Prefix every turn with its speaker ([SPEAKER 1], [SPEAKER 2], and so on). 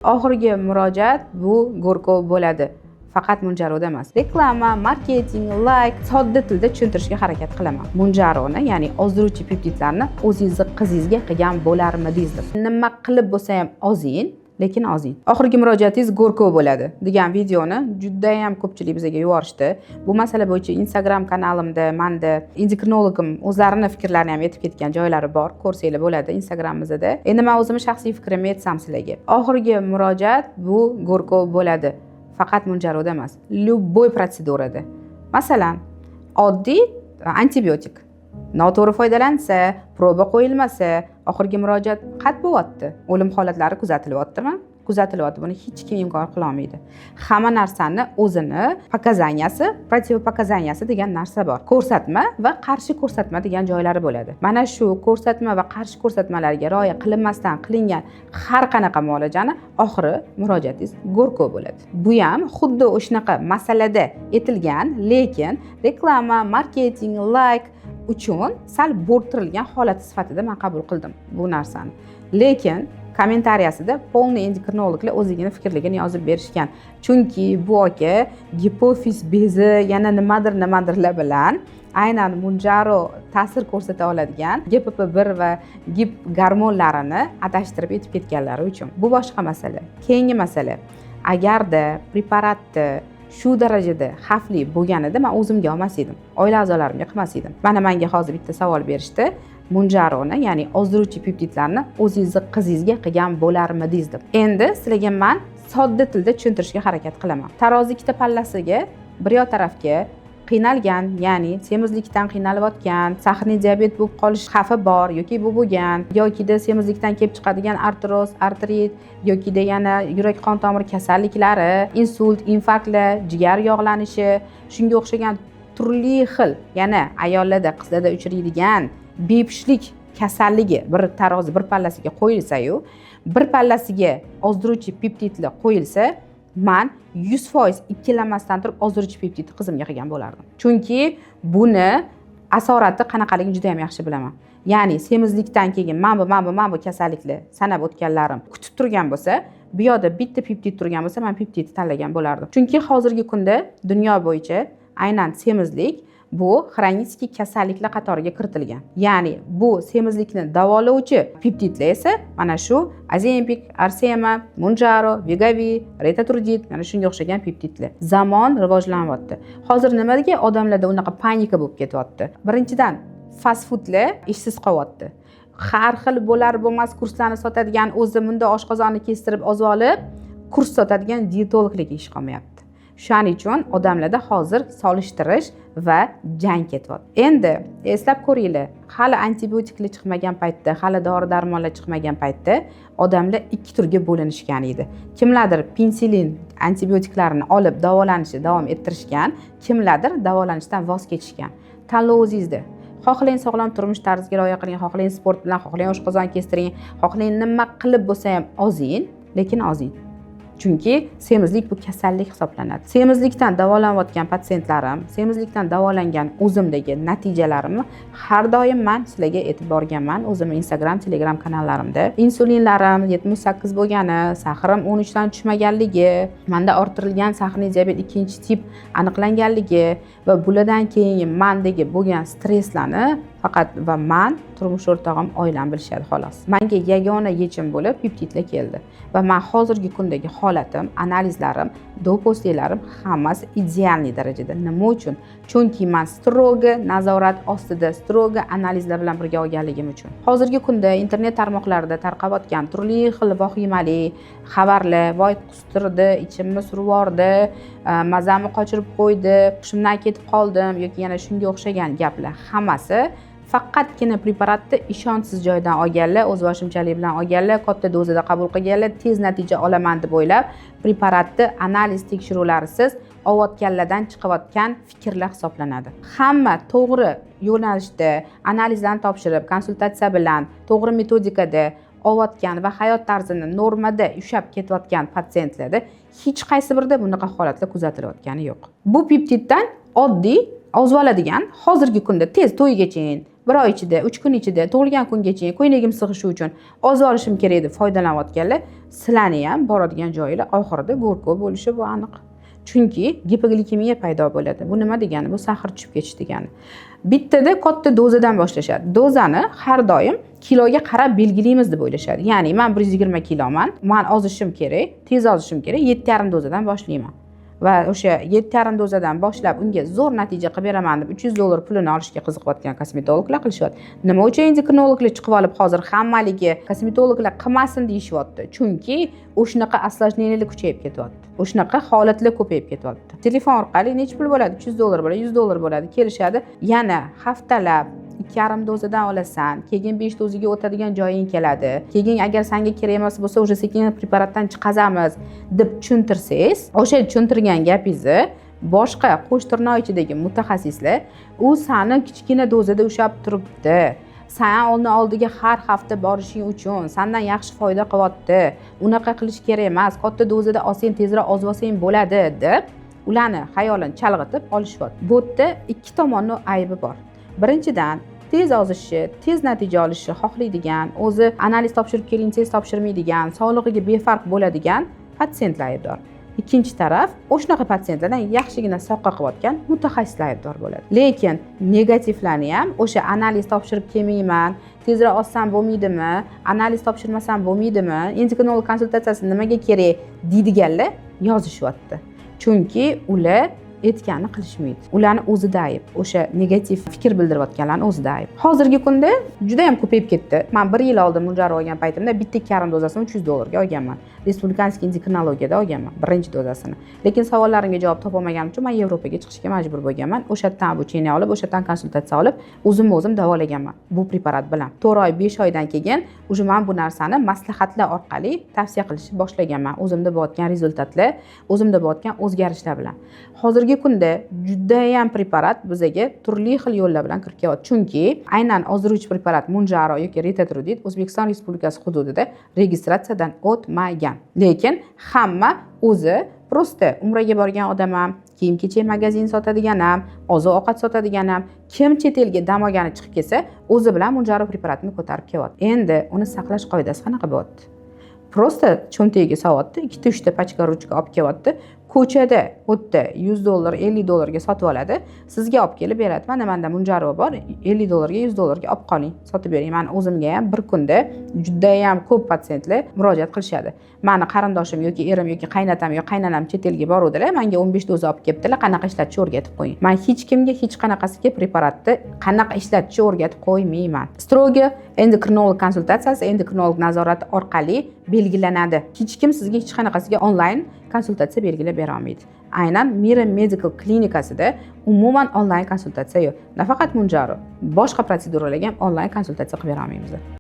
[SPEAKER 1] Oxirgi murojaat bu go'rkov bo'ladi. Faqat Munjaroda emas. Reklama, marketing, layk, sodda tilda tushuntirishga harakat qilaman. Munjaroni, ya'ni ozdiruvchi peptidlarni o'zingizni qizingizga qilgan bo'larmidingiz deb. Nima qilib bo'lsa ham ozing, lekin ozing. Oxirgi murojaatingiz go'rkov bo'ladi degan videoni judayam ko'pchilik bizga yuborishdi. Bu masala bo'yicha Instagram kanalimda manda endokrinologim o'zlarini fikrlarini ham aytib ketgan joylari bor, ko'rsanglar bo'ladi Instagramimizda. Endi men o'zimni shaxsiy fikrimni aytsam sizlarga. Oxirgi murojaat bu go'rkov bo'ladi. Faqat Munjaroda emas, любой protsedurada. Masalan, oddiy antibiotik noto'g'ri foydalansa, proba qo'yilmasa, oxirgi murojaat qat bo'lyapti. O'lim holatlari kuzatilyaptimi? Kuzatilyapti. Buni hech kim inkor qila olmaydi. Hamma narsani o'zini показания si, противопоказания si degan narsa bor. Ko'rsatma va qarshi ko'rsatma degan joylari bo'ladi. Mana shu ko'rsatma va qarshi ko'rsatmalarga rioya qilinmasdan qilingan har qanaqa muolajani oxiri murojaatingiz go'rkov bo'ladi. Bu ham xuddi o'shanaqa masalada aytilgan, lekin reklama, marketing, layk uchun sal bo'rttirilgan holat sifatida man qabul qildim bu narsani. Lekin kommentariyasida полный endokrinologlar o'zligini fikrligini yozib berishgan. Chunki bu aka gipofiz bezi, yana nimadir nimadirlar bilan aynan Munjaro ta'sir ko'rsata oladigan GPP1 va GIP gormonlarini adashtirib aytib ketganlari uchun. Bu boshqa masala. Keyingi masala. Agarda preparatni shu darajada xavfli bo'lganida, man o'zimga olmas edim, oila a'zolarimga qilmas edim. Mana menga hozir bitta savol berishdi. Munjaroni, ya'ni ozdiruvchi peptidlarni o'zingizni qizingizga qilgan bo'larmidingiz deb. Endi sizlarga man sodda tilda tushuntirishga harakat qilaman. Tarozi ikkita pallasiga, bir yoq tarafga qiynalgan, ya'ni semizlikdan qiynalayotgan, сахарный diabet bo'lib qolish xavfi bor yoki bu bo'lgan, yokida semizlikdan kelib chiqadigan artroz, artrit yokida yana yurak qon tomir kasalliklari, insult, infarktlar, jigar yog'lanishi, shunga o'xshagan turli xil yana ayollarda, qizlarda uchraydigan bepushtlik kasalligi bir tarozi bir pallasiga qo'yilsayu, bir pallasiga ozdiruvchi peptidlar qo'yilsa, man 100% ikkilanmasdan turib ozdiruvchi peptidni qizimga qilgan bo'lardim. Chunki buni asorati qanaqaligini juda yam yaxshi bilaman. Ya'ni semizlikdan keyin mana bu kasalliklar sanab o'tganlarim kutib turgan bo'lsa, bu yoqda bitta peptid turgan bo'lsa, man peptidni tanlagan bo'lardim. Chunki hozirgi kunda dunyo bo'yicha aynan semizlik bu xronический kasalliklar qatoriga kiritilgan. Ya'ni bu semizlikni davolovchi peptidlar esa mana shu Ozempic, Arsema, Munjaro, Wegovy, Retatrutid, mana shunga o'xshagan peptidlar. Zamon rivojlanyapti. Hozir nimaga odamlarda unaqa panika bo'lib ketyapti? Birinchidan, fast foodlar ishsiz qolyapti. Har xil bo'lar bo'lmas kurslarni sotadigan, o'zi bunda oshqozonni kestirib ozib olib kurs sotadigan dietologlarga ish qolmayapti. Shuning uchun odamlarda hozir solishtirish va jang ketyapti. Endi eslab ko'ringlar, hali antibiotiklar chiqmagan paytda, hali dori darmonlar chiqmagan paytda odamlar ikki turga bo'linishgan edi. Kimlardir pensilin antibiotiklarini olib davolanishni davom ettirishgan, kimlardir davolanishdan voz kechishgan. Tanlov o'zingizda. Xohlang, sog'lom turmush tarziga rioya qiling, xohlang, sport bilan, xohlang, oshqozon kestiring, xohlang, nima qilib bo'lsa ham ozing, lekin ozing. Chunki semizlik bu kasallik hisoblanadi. Semizlikdan davolanayotgan patsientlarim, semizlikdan davolangan o'zimdagi natijalarimni har doim man sizlarga aytib borganman o'zimni Instagram, Telegram kanallarimda. Insulinlarim 78 bo'lgani, сахар im 13 dan tushmaganligi, manda orttirilgan сахарный diabet ikkinchi tip aniqlanganligi va bulardan keyin mandagi bo'lgan stresslarni faqat va man, turmush o'rtog'im, oilam bilishadi, xolos. Manga yagona yechim bo'lib peptidlar keldi va man hozirgi kundagi holatim, analizlarim, допуск larim hammasi идеальный darajada. Nima uchun? Chunki man строго nazorat ostida, строго analizlar bilan birga olganligim uchun. Hozirgi kunda internet tarmoqlarida tarqalayotgan turli xil vahimali xabarlar, voy, qustirdi, ichimni surib yubordi, mazamni qochirib qo'ydi, hushimdan ketib qoldim yoki yana shunga o'xshagan gaplar hammasi faqatgina preparatni ishonchsiz joydan olganlar, o'zboshimchalik bilan olganlar, katta dozada qabul qilganlar, tez natija olaman deb o'ylab preparatni analiz tekshiruvlarisiz olayotganlardan chiqayotgan fikrlar hisoblanadi. Hamma to'g'ri yo'nalishda analizlarni topshirib, konsultatsiya bilan, to'g'ri metodikada olayotgan va hayot tarzini normada ushlab ketayotgan patsientlarda hech qaysi birida bunaqa holatlar kuzatilayotgani yo'q. Bu peptiddan oddiy ozib oladigan, hozirgi kunda tez to'ygacha. Bir oy ichida, 3 kun ichida, tug'ilgan kungacha ko'ylagim sig'ishi uchun ozib olishim kerak deb foydalanayotganlar, sizlarni ham boradigan joyinglar oxirida go'rkov bo'lishi, bu aniq. Chunki gipoglikemiya paydo bo'ladi. Bu nima degani? Bu сахар tushib ketish degani. Bittada katta dozadan boshlashadi. Dozani har doim kiloga qarab belgilaymiz deb o'ylashadi. Ya'ni man 120 kiloman, man ozishim kerak, tez ozishim kerak, 7,5 dozadan boshlayman va o'sha 7,5 dozadan boshlab unga zo'r natija qilib beraman deb 300 dollar pulini olishga qiziqayotgan kosmetologlar qilishyapti. Nima uchun endokrinologlar chiqib olib hozir hammaligi kosmetologlar qilmasin deyishyapti? Chunki o'shanaqa осложнения lar kuchayib ketyapti, o'shanaqa holatlar ko'payib ketyapti. Telefon orqali necha pul bo'ladi, 300 dollar bo'ladi, 100 dollar bo'ladi, kelishadi. Yana haftalab 2,5 dozadan olasan, keyin 5 dozaga o'tadigan joying keladi, keyin agar sanga kerak emas bo'lsa, уже sekin preparatdan chiqazamiz deb tushuntirsangiz, o'sha tushuntirgan gapingizni boshqa qo'sh tirnoq ichidagi mutaxassislar u sani kichkina dozada ushlab turibdi, san uni oldiga har hafta borishing uchun sandan yaxshi foyda qilyapti, unaqa qilish kerak emas, katta dozada olsang, tezroq ozib olsang bo'ladi deb ularni xayolini chalg'itib olishyapti. Bu yerda ikki tomonni aybi bor. Birinchidan, tez ozishni, tez natija olishni xohlaydigan, o'zi analiz topshirib keling desangiz topshirmaydigan, sog'lig'iga befarq bo'ladigan patsientlar aybdor. Ikkinchi taraf, o'shanaqa patsientlardan yaxshigina soqqa qilayotgan mutaxassislar aybdor bo'ladi. Lekin negativlarni ham o'sha analiz topshirib kelmayman, tezroq ozsam bo'lmaydimi, analiz topshirmasam bo'lmaydimi, endokrinolog konsultatsiyasi nimaga kerak deydiganlar yozishyapti. Chunki ular aytganini qilishmaydi. Ularni o'zida ayb, o'sha negativ fikr bildirayotganlarni o'zida ayb. Hozirgi kunda juda yam ko'payib ketdi. Man bir yil oldin Munjaro olgan paytimda bitta 2,5 dozasini 300 dollarga olganman, Республиканский endokrinologiyada olganman birinchi dozasini. Lekin savollarimga javob topolmaganim uchun man Yevropaga chiqishga majbur bo'lganman. O'sha yerdan обучение olib, o'sha yerdan konsultatsiya olib, o'zimni o'zim davolaganman bu preparat bilan. 4 oy, 5 oydan keyin уже man bu narsani maslahatlar orqali tavsiya qilishni boshlaganman, o'zimda bo'layotgan результат lar, o'zimda bo'layotgan o'zgarishlar bilan. Hozirgi kunda judayam preparat bizaga turli xil yo'llar bilan kirib kelyapti, chunki aynan ozdiruvchi preparat Munjaro yoki retatrutid O'zbekiston Respublikasi hududida registratsiyadan o'tmagan. Lekin hamma o'zi просто umraga borgan odam ham, kiyim kechak magazin sotadigan ham, oziq ovqat sotadigan ham, kim chet elga dam olgani chiqib kelsa, o'zi bilan Munjaro preparatini ko'tarib kelyapti. Endi uni saqlash qoidasi qanaqa bo'lyapti? Просто cho'ntagiga solyapti, ikkita uchta pachka ruchka olib kelyapti, ko'chada u yerda 100 dollar, 50 dollarga sotib oladi, sizga olib kelib beradi. Mana, manda Munjaro bor, 50 dollarga, 100 dollarga olib qoling, sotib bering. Mani o'zimga ham bir kunda judayam ko'p patsientlar murojaat qilishadi. Mani qarindoshim yoki erim yoki qaynatam yoki qaynonam chet elga boruvdilar, manga 15 doza olib kelibdilar, qanaqa ishlatishni o'rgatib qo'ying. Man hech kimga hech qanaqasiga preparatni qanaqa ishlatishni o'rgatib qo'ymayman. Строго endokrinolog konsultatsiyasi, endokrinolog nazorati orqali belgilanadi. Hech kim sizga hech qanaqasiga onlayn konsultatsiya belgilab bera olmaydi. Aynan Mira Medical klinikasida umuman onlayn konsultatsiya yo'q. Nafaqat Munjaro, boshqa protseduralarga ham onlayn konsultatsiya qilib bera olmaymiz.